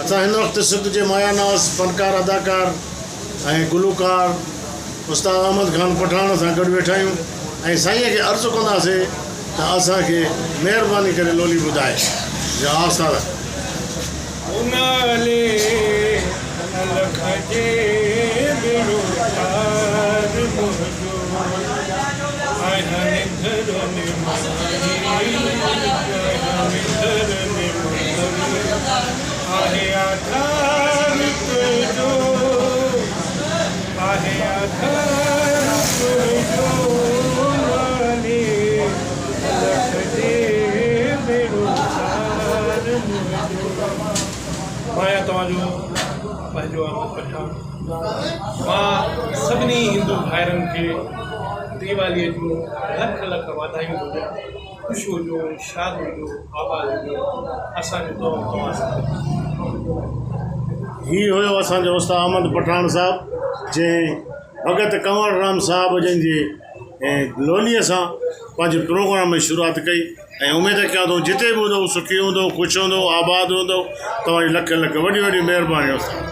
اسان هن وقت سنڌ جي مايا ناز فنڪار، اداڪار ۽ گلوڪار استاد احمد خان پٺاڻ سان گڏ ويٺا آهيون ۽ سائينء کي عرض ڪنداسين ته اسان کي مهرباني ڪري لولي ٻڌائي. جي ها استاد. مان آهيان توهان جو پنهنجو احمد پٺاڻ مان سڀني هندو ڀائرن کي ديواليء جون لک لک واڌايون ٿو ڏيان خوش هجو شاد هجو آباد هجو اسان جون دعائون توهان سان گڏ. هي هيو اسان جو استاد احمد پٺاڻ صاحب جنهن ڀڳت ڪنور رام صاحب جن جي لوليء سان پنهنجي پروگرام جي شروعات ڪئي ۽ اميد ڪيان ٿو جتي به هوندو سکي هوندو خوش هوندو آباد هوندو توهان جي لک لک وڏيون وڏيون مهربانيون استاد.